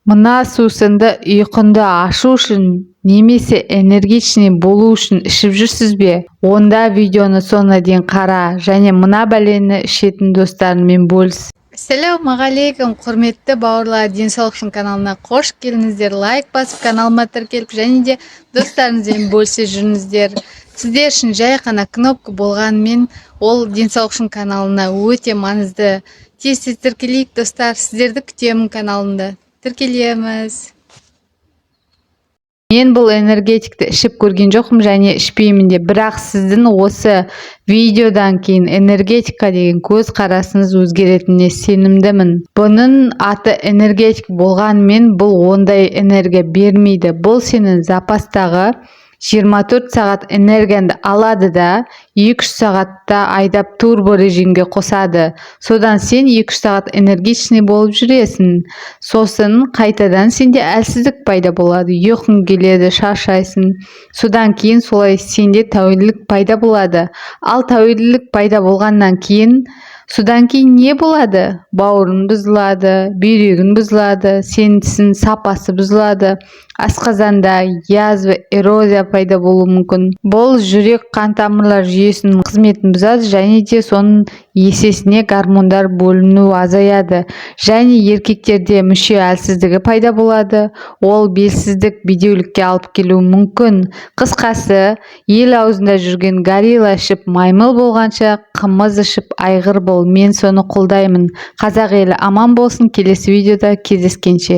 Мына сусынды ұйқыңды ашу үшін немесе энергичный болу үшін ішіп жүрсіз бе? Онда видеоны соңына дейін қара және мына бәлені ішетін достарыңмен бөліс. Ассалаумағалейкум, құрметті бауырлар! Денсаулық үшін каналына қош келдіңіздер! Лайк басып, каналыма тіркеліп және де достарыңызбен бөлісе жүріңіздер. Сіздер үшін жай ғана кнопка болғанымен, ол Денсаулық үшін каналына өте маңызды. Тез тез тіркелейік, достар! Сіздерді күтемін каналымда. Тіркелеміз. Мен бұл энергетикті ішіп көрген жоқпын және ішпеймін де, бірақ сіздің осы видеодан кейін энергетикқа деген көзқарасыңыз өзгеретініне сенімдімін. Бұның аты энергетик болғанымен, бұл ондай энергия бермейді. Бұл сенің запастағы 24 сағат энергияңды алады да, 2-3 сағатта айдап, турбо режимге қосады. Содан сен 2-3 сағат энергичный болып жүресің. Сосын қайтадан сенде әлсіздік пайда болады, ұйқың келеді, шаршайсың. Содан кейін солай сенде тәуелділік пайда болады. Ал тәуелділік пайда болғаннан кейін, содан кейін не болады? Бауырың бұзылады, бүйрегің бұзылады, сенің тісіңнің сапасы бұзылады, асқазанда язва, эрозия пайда болуы мүмкін. Бұл жүрек қан тамырлар жүйесінің қызметін бұзады және де соның есесіне гормондар бөліну азаяды және еркектерде мүше әлсіздігі пайда болады. Ол белсіздік, бедеулікке алып келуі мүмкін. Қысқасы, ел аузында жүрген горилла ішіп маймыл болғанша, қымыз ішіп айғыр бол. Мен соны қолдаймын. Қазақ елі аман болсын! Келесі видеода кездескенше!